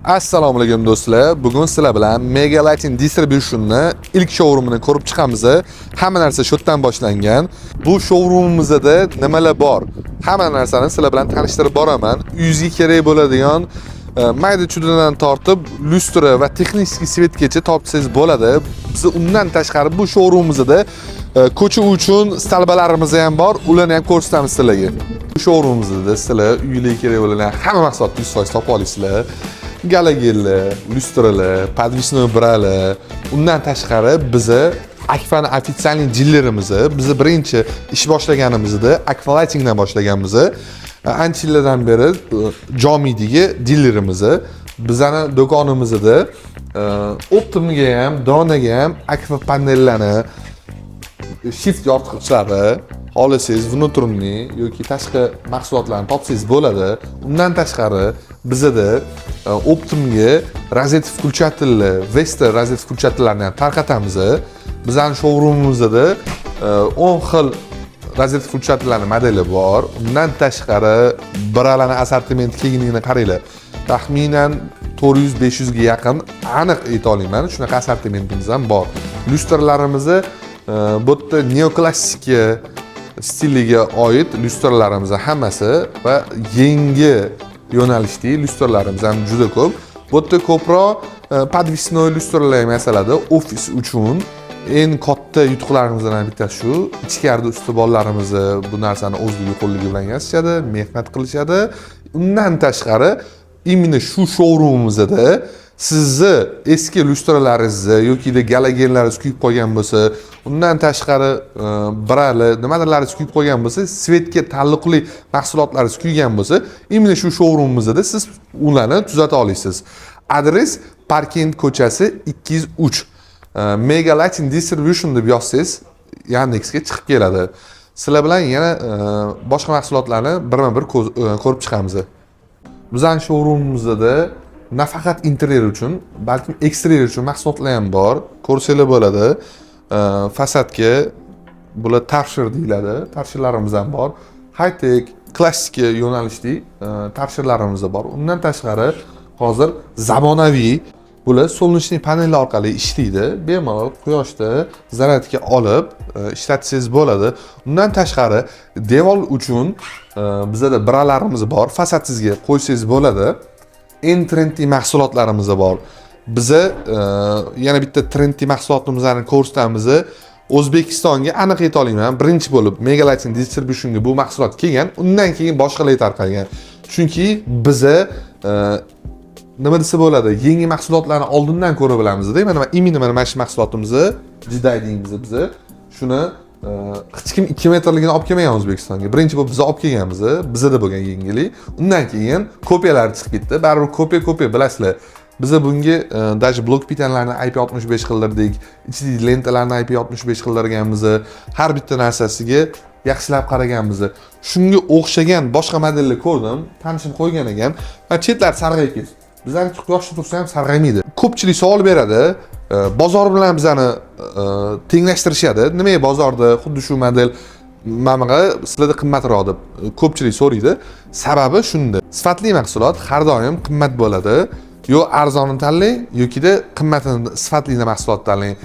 Assalomu alaykum, do'stlar. Bugun sizlar bilan Mega Lighting Distributionni ilk showroomini ko'rib chiqamiz. Hamma narsa shu yerdan boshlangan. Bu showroomimizda nimalar bor? Hamma narsani sizlar bilan tanishtirib boraman. Uyingizga kerak bo'ladigan mayda chuydadan tortib lyustra va texnik свет gacha topsangiz bo'ladi. Biz undan tashqari bu showroomimizda ko'cha uchun столба larimiz ham bor. Ularni ham ko'rsatamiz sizlarga. Bu showroomimizda sizlar uylarga kerak bo'lgan hamma mahsulotni 100% topa olasizlar. Galogenlar, lyustralar, подвесной bralar, undan tashqari biza Akfani официальный dilerimiz, bizni birinchi ish boshlaganimizda Akfa Lightingdan boshlaganmiz. Ancha yillardan beri Jomiydagi dilerimiz. Bizani do'konimizda оптом ga ham, donaga ham Akfa panellarni, shift yoritgichlari, xohlasangiz внутренний yoki tashqi mahsulotlarni topsangiz bo'ladi. Undan tashqari bizada оптом ga розет включатель lar, Vesta розет включатель larni ham tarqatamiz. Bizani showroomimizda 10 xil розет включатель larni modeli bor. Undan tashqari bralarni assortimenti kengligini qaranglar. Taxminan 400-500 ga yaqin, aniq ayta olmayman, shunaqa assortimentimiz ham bor. Lyustralarimizni bu yerda neoklassika stiliga oid lyustralarimiz hammasi va yangi yo'nalishdagi lyustralarimiz ham juda ko'p. Bu yerda ko'proq подвесной lyustralar ham yasaladi ofis uchun. Eng katta yutuqlarimizdan bittasi shu. Ichkarida usta bolalarimiz bu narsani o'zligi qo'lligi bilan yasashadi, mehnat qilishadi. Undan tashqari именно shu showroomimizda sizni eski lyustralaringizni yokida galogenlaringiz kuyib qolgan bo'lsa, undan tashqari brali nimadirlaringiz kuyib qolgan bo'lsa, свет ga taalluqli mahsulotlaringiz kuygan bo'lsa, именно shu showroomimizda siz ularni tuzata olasiz. Adres: Parkent ko'chasi 203. Mega Lighting Distribution deb yozsangiz, Yandexga chiqib keladi. Sizlar bilan yana boshqa mahsulotlarni birma bir ko'rib chiqamiz. Bizani showroomimizda nafaqat interyer uchun, balkim eksteryer uchun mahsulotlar ham bor, ko'rsanglar bo'ladi. Fasadga bular торшер deyiladi, торшер larimiz ham bor. High tech, klassika yo'nalishli торшер larimiz bor. Undan tashqari hozir zamonaviy bular солнечный panellar orqali ishlaydi. Bemalol quyoshda zaryadga olib ishlatsangiz bo'ladi. Undan tashqari devor uchun bizada bralarimiz bor, fasadingizga qo'ysangiz bo'ladi. Eng trendli mahsulotlarimiz bor. Biza yana bitta trendli mahsulotimizni ko'rsatamiz. O'zbekistonga, aniq ayta olaman, birinchi bo'lib Mega Lighting Distributionga bu mahsulot kelgan, undan keyin boshqalarga tarqalgan. Chunki biza nima desa bo'ladi, yangi mahsulotlarni oldindan ko'ra bilamizda. Mana именно mana shu mahsulotimizni Jiday deymiz biza shuni. Hech kim 2 metrligini olib kelmagan O'zbekistonga, birinchi bo'lib biz olib kelganmiz. Bizada bo'lgan yangilik, undan keyin kopiyalari chiqib ketdi. Baribir kopiya kopiya, bilasizlar. Biza bunga даже блок питания larni IP 65 qildirdik, ichidagi lentalarni IP 65 qildirganmiz, har bitta narsasiga yaxshilab qaraganmiz. Shunga o'xshagan boshqa modelni ko'rdim, tanishim qo'ygan ekan va chetlari sarg'ayib ketdi. Bizaniki quyoshda tursa ham sarg'aymaydi. Ko'pchilik savol beradi, bozor bilan bizani tenglashtirishadi. Nimaga bozorda xuddi shu model mana sizlarda qimmatroq deb ko'pchilik so'raydi. Sababi shunda: sifatli mahsulot har doim qimmat bo'ladi. Yo arzonini tanlang, yokida qimmatini, sifatli mahsulot tanlang.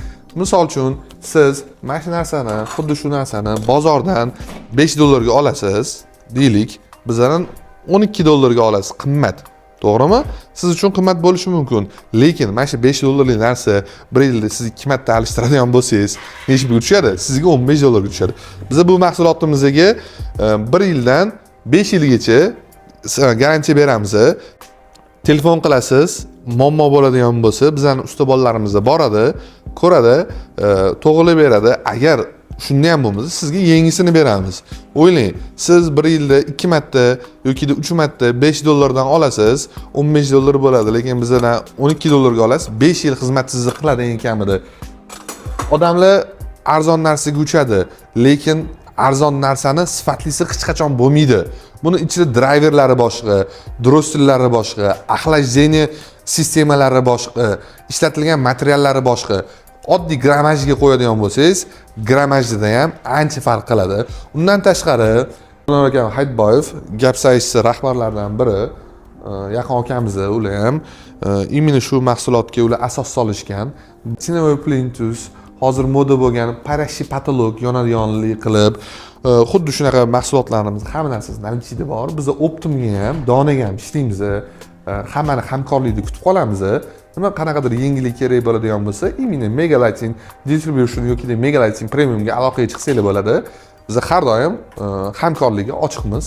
Misol uchun, siz mana shu narsani, xuddi shu narsani bozordan 5 dollarga olasiz deylik, bizdan 12 dollarga olasiz. Qimmat, to'g'rimi? Siz uchun qimmat bo'lishi mumkin, lekin mana shu 5 dollarlik narsa bir yilda siz ikki marta alishtiradigan bo'lsangiz, necha pulga tushadi sizga? 15 dollarga tushadi. Biza bu mahsulotimizga bir yildan 5 yilgacha garantiya beramiz. Telefon qilasiz, muammo bo'ladigan bo'lsa, bizani usta bolalarimiz boradi, ko'radi, to'g'irlab beradi. Agar shunda ham bo'lmasa, sizga yangisini beramiz. O'ylang, siz bir yilda ikki marta yokida uch marta 5 dollardan olasiz, 15 dollar bo'ladi, lekin bizdan 12 dollarga olasiz, 5 yil xizmat sizni qiladi eng kamida. Odamlar arzon narsaga uchadi, lekin arzon narsani sifatlisi hech qachon bo'lmaydi. Buni ichida drayverlari boshqa, drossellari boshqa, охлаждение sistemalari boshqa, ishlatilgan materiallari boshqa. Oddiy граммаж ga qo'yadigan bo'lsangiz, граммаж ida ham ancha farq qiladi. Undan tashqari akam Hayitboyev, Gap Size rahbarlaridan biri. Yaqin akamiz ular ham именно shu mahsulotga ular asos solishgan. Теневой plintus, hozir moda bo'lgan парящий потолок, yonadiganli qilib, xuddi shunaqa mahsulotlarimiz hamma narsasi наличие da bor. Biz оптом ga ham, donaga ham ishlaymiz. Hammani hamkorlikda kutib qolamiz. Nima, qanaqadir yengillik kerak bo'ladigan bo'lsa, именно Mega Lighting Distribution yoki Mega Lighting Premiumga aloqaga chiqsanglar bo'ladi. Biz har doim hamkorlikka ochiqmiz.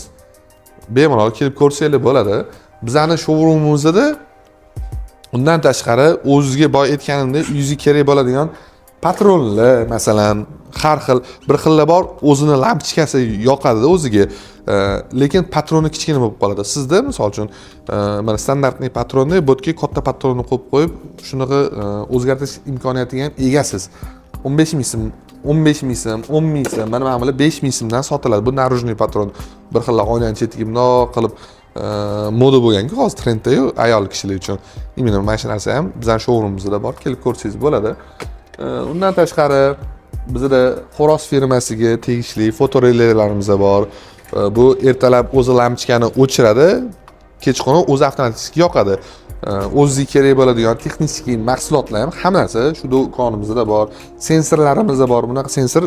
Bemalol kelib ko'rsanglar bo'ladi. Bizani showroomimizda undan tashqari, o'zizga boya aytganimdek, uyingizga kerak bo'ladigan patronlar, masalan, har xil, bir xillar bor, o'zini lampochkasi yoqadida o'ziga, lekin patroni kichkina bo'lib qoladi. Sizda, misol uchun, mana стандартный patronni bu yerga katta patronni qo'yib qo'yib, shunaqa o'zgartirish imkoniyatiga ham egasiz. 15 ming so'm, 15 ming so'm, 10 ming so'm. Mana bular 5 ming so'mdan sotiladi. Bu наружный patron. Bir xil oynani chetiga bundoq qilib, moda bo'lganku hozir, trenddayu ayol kishilar uchun. Именно mana shu narsa ham bizani showroomimizda bor, kelib ko'rsangiz bo'ladi. Undan tashqari bizada xo'roz firmasiga tegishli fotorelelarimiz bor. Bu ertalab o'zi lampochkani o'chiradi, kechqurun o'zi avtomatik yoqadi. O'zizga kerak bo'ladigan texnik mahsulotlar ham, hamma narsa shu do'konimizda bor. Sensorlarimiz bor. Bunaqa sensor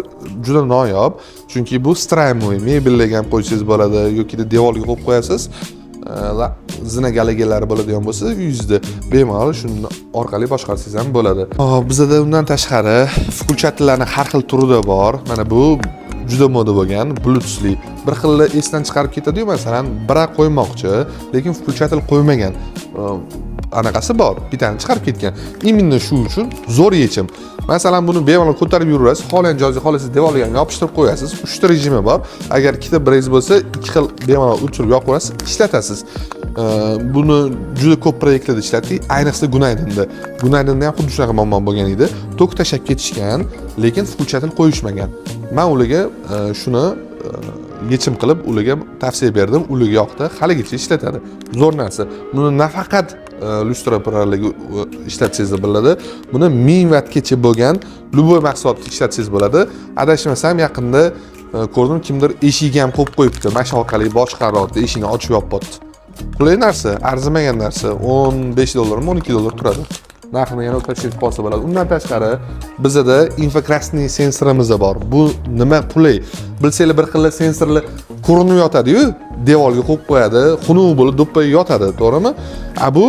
juda noyob, chunki bu встроенный, mebellarga ham qo'ysangiz bo'ladi yoki devorga qo'yib qo'yasiz. Zina galagalari bo'ladigan bo'lsa uyingizda, bemalol shuni orqali boshqarsangiz ham bo'ladi. Hop, bizada undan tashqari включатель larni har xil turida bor. Mana bu juda moda bo'lgan bluetoothli. Bir xil esdan chiqarib ketadiyu, masalan, bra qo'ymoqchi, lekin включатель qo'ymagan. Anaqasi bor, bitani chiqarib ketgan. Именно shu uchun zo'r yechim. Masalan, buni bemalol ko'tarib yuraverasiz, xohlagan joyingizga, xohlasangiz devorga ham yopishtirib qo'yasiz. Uchta rejimi bor. Agar ikkita brengiz bo'lsa, ikki xil bemalol o'chirib yoqib qo'yasiz, ishlatasiz. Buni juda ko'p proyektlarda ishlatdik, ayniqsa Gunaydinda. Gunaydinda ham xuddi shunaqa muammo bo'lgan edi. Tok tashlab ketishgan, lekin включатель qo'yishmagan. Man ularga shuni yechim qilib, ularga tavsiya berdim. Ularga yoqdi, haligacha ishlatadi. Zo'r narsa. Buni nafaqat lyustra bralarga ishlatsangiz bo'ladi, buni 1000 vattgacha bo'lgan любой mahsulotni ishlatsangiz bo'ladi. Adashmasam, yaqinda ko'rdim, kimdir eshigiga ham qo'yib qo'yibdi, mana shu orqali boshqaryapti, eshikni ochib yopyapti. Qulay narsa, arzimagan narsa, 15 dollarmi, 12 dollar turadi. Narxini yana уточнить qilsa bo'ladi. Undan tashqari bizada инфракрасный sensorimiz bor. Bu nima qulay, bilsanglar, bir xil sensorlar ko'rinib yotadiyu, devorga qo'yib qo'yadi, xunuk bo'lib do'ppayib yotadi, to'g'rimi? A bu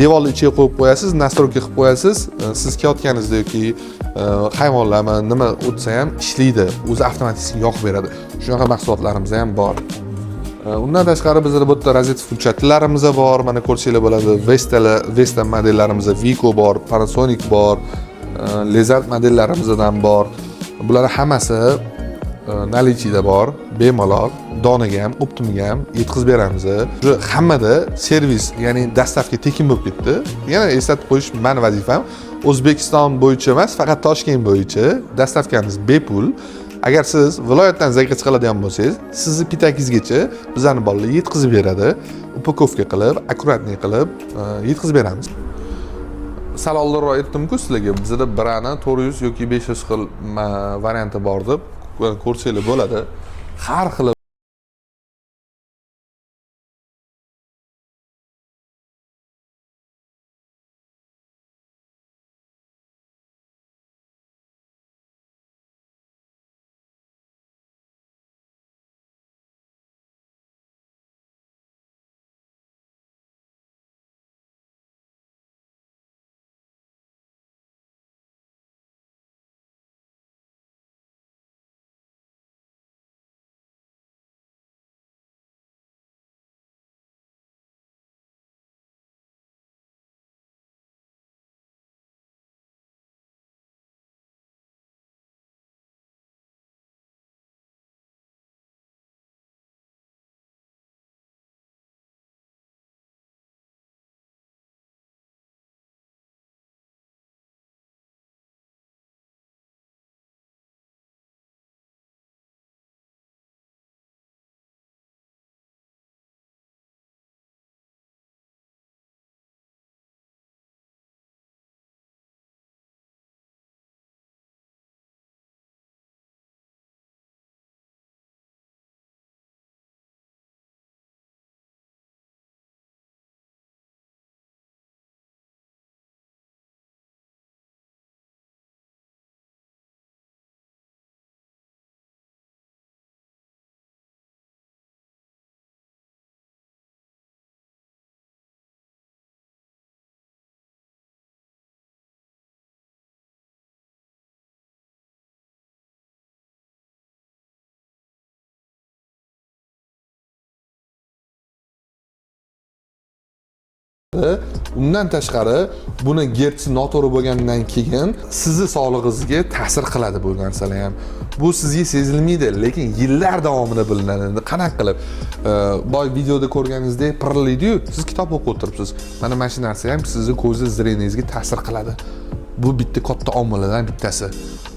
devorni ichiga qo'yib qo'yasiz, настройка qilib qo'yasiz. Siz kelayotganingizda yoki hayvonlarmi, nima o'tsa ham ishlaydi, o'zi avtomatik yoqib beradi. Shunaqa mahsulotlarimiz ham bor. Undan tashqari bizda bu yerda розетка включатель larimiz bor. Mana ko'rsanglar bo'ladi. Vestalar, Vesta modellarimiz, Vico bor, Panasonic bor, Lezard modellarimizdan bor. Bular hammasi наличие da bor. Bemalol donaga ham, оптом ga ham yetkazib beramiz. Уже hammada servis, ya'ni доставка tekin bo'lib ketdi. Yana eslatib qo'yish mani vazifam. O'zbekiston bo'yicha emas, faqat Toshkent bo'yicha доставка miz bepul. Agar siz viloyatdan заказ qiladigan bo'lsangiz, sizni pitakingizgacha bizani bolalar yetkazib beradi. Упаковка qilib, аккуратный qilib yetkazib beramiz. Sal oldinroq aytdimku sizlarga, bizada brani 400 yoki 500 xil varianti bor deb, ko'rsanglar bo'ladi. Har xil. Undan tashqari, buni gertsi noto'g'ri bo'lgandan keyin sizni sog'lig'ingizga ta'sir qiladi bu narsalar ham. Bu sizga sezilmaydi, lekin yillar davomida bilinadi. Qanaqa qilib? Boy videoda ko'rganingizdek pirillaydiyu, siz kitob o'qib o'tiribsiz. Mana shu narsa ham sizni ko'z зрение ngizga ta'sir qiladi. Bu bitta katta omillardan bittasi.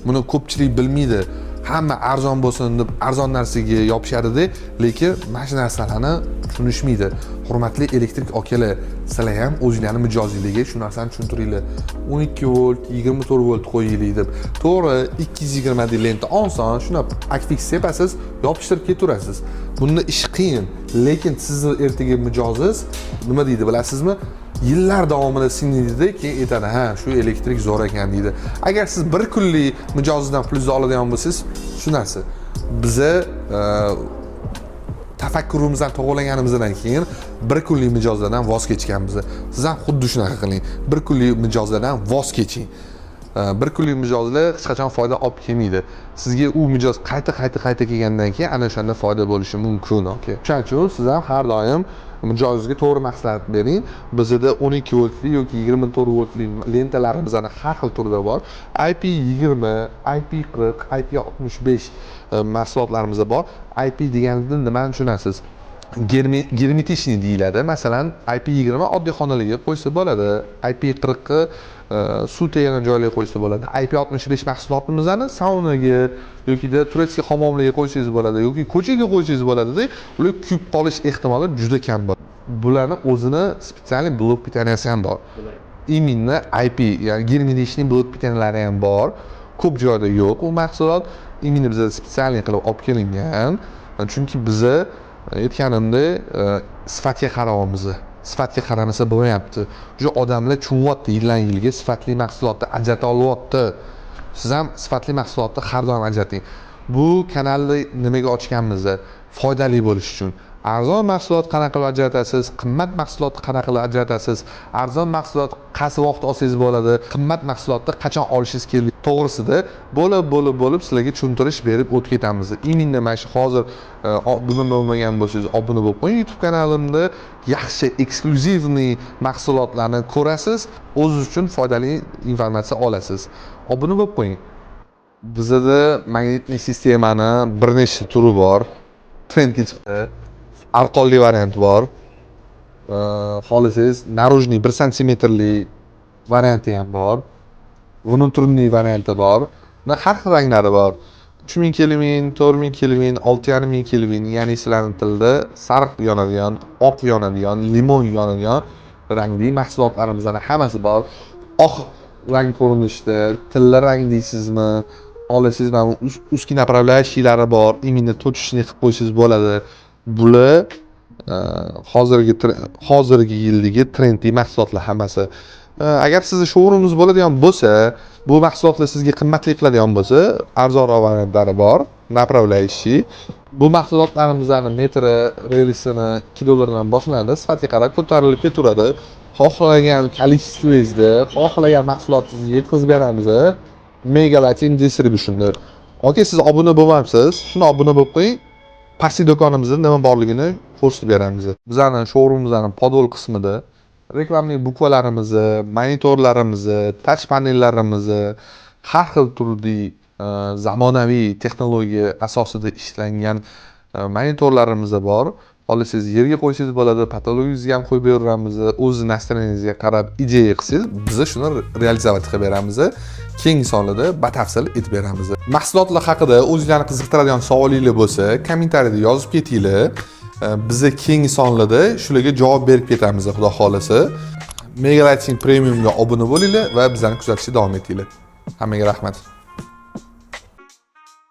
Buni ko'pchilik bilmaydi. Hamma arzon bo'lsin deb arzon narsaga yopishadida, lekin mana shu narsalarni tushunishmaydi. Hurmatli elektrik akalar, sizlar ham o'zinglarni mijozinglarga shu narsani tushuntiringlar. 12 volt, 24 volt qo'yaylik deb. To'g'ri, 220 lenta oson, shuni Akfix sepasiz, yopishtirib ketaverasiz. Bunda ish qiyin, lekin sizni ertaga mijozingiz nima deydi, bilasizmi? Yillar davomida singlaydida, keyin aytadi: "Ha, shu elektrik zo'r ekan", deydi. Agar siz bir kunlik mijozdan pulingizni oladigan bo'lsangiz, shu narsa biza tafakkurimizdan to'g'irlaganimizdan keyin bir kunlik mijozlardan voz kechganmiz. Siz ham xuddi shunaqa qiling, bir kunlik mijozlardan voz keching. Bir kunlik mijozlar hech qachon foyda olib kelmaydi sizga. U mijoz qayta, qayta, qayta kelgandan keyin ana o'shanda foyda bo'lishi mumkin, aka. O'shaning uchun siz ham har doim mijozga to'g'ri maslahat bering. Bizada 12 voltli yoki 24 voltli lentalarimizni har xil turda bor. IP 20, IP 40, IP 65 mahsulotlarimiz bor. IP deganida nimani tushunasiz? Герметичный deyiladi. Masalan, IP 20 oddiy xonalarga qo'ysa bo'ladi, IP 40ni suv tegadigan joylarga qo'ysa bo'ladi. IP 65 mahsulotimizni saunaga yokida турецкий hammomlarga qo'ysangiz bo'ladi yoki ko'chaga qo'ysangiz bo'ladida, ular kuyib qolish ehtimoli juda kam bo'ladi. Bularni o'zini специальный блок питания si ham bor. Именно IP, ya'ni герметичный блок питания lari ham bor. Ko'p joyda yo'q u mahsulot, именно bizada специальный qilib olib kelingan, chunki biza aytganimdek sifatga qarayapmiz. Sifatga qaramasa bo'lmayapti уже. Odamlar tushunyapti, yildan yilga sifatli mahsulotni ajrata olyapti. Siz ham sifatli mahsulotni har doim ajrating. Bu kanalni nimaga ochganmiz? Foydali bo'lishi uchun. Arzon mahsulot qanaqa qilib ajratasiz, qimmat mahsulotni qanaqa qilib ajratasiz, arzon mahsulot qaysi vaqt olsangiz bo'ladi, qimmat mahsulotni qachon olishingiz kerak to'g'risida bo'lib bo'lib bo'lib sizlarga tushuntirish berib o'tib ketamiz. Именно mana shu hozir obuna bo'lmagan bo'lsangiz, obuna bo'lib qo'ying. YouTube kanalimda yaxshi эксклюзивный mahsulotlarni ko'rasiz, o'zingiz uchun foydali informatsiya olasiz. Obuna bo'lib qo'ying. Bizada магнитный sistemani bir nechta turi bor. Trendga chiqdi, arqonli varianti bor. Xohlasangiz, наружный 1 santimetrli varianti ham bor, внутренний varianti bor. Buni har xil ranglari bor: 3000 kelvin, 4000 kelvin, 6500 kelvin, ya'ni sizlarni tilda sariq yonadigan, oq yonadigan, limon yonadigan rangli mahsulotlarimizni hammasi bor. Oq rang ko'rinishda, tilla rang deysizmi, xohlasangiz, mana bu узкий направляющий lari bor, именно точечный qilib qo'ysangiz bo'ladi. Bular hozirgi yildagi trendli mahsulotlar hammasi. Agar sizni showroomingiz bo'ladigan bo'lsa, bu mahsulotlar sizga qimmatlik qiladigan bo'lsa, arzonroq variantlari bor, направляющий. Bu mahsulotlarimizni metri relisini 2 dollardan boshlanadi, sifatga qarab ko'tarilib ketaveradi. Xohlagan количество ngizda xohlagan mahsulotingizni yetkazib beramiz Mega Lighting Distributionda. Aka, siz obuna bo'lmabsiz, shuni obuna bo'lib qo'ying. Pastki do'konimizda nima borligini ko'rsatib beramiz. Bizani showroomimizni подвал qismida рекламный буква larimizni, monitorlarimizni, touch panellarimizni, har xil turli zamonaviy texnologiya asosida ishlangan monitorlarimiz bor. Xohlasangiz, yerga qo'ysangiz bo'ladi, потолок ingizga ham qo'yib beraveramiz. O'z настроение ngizga qarab ideya qilsangiz, biza shuni реализовать qilib beramiz. Keyingi sonlarda batafsil aytib beramiz. Mahsulotlar haqida o'zinglarni qiziqtiradigan savolinglar bo'lsa, kommentariyada yozib ketinglar. Biza keyingi sonlarda shularga javob berib ketamiz, xudo xohlasa. Mega Lighting Premiumga obuna bo'linglar va bizani kuzatishda davom etinglar. Hammaga rahmat.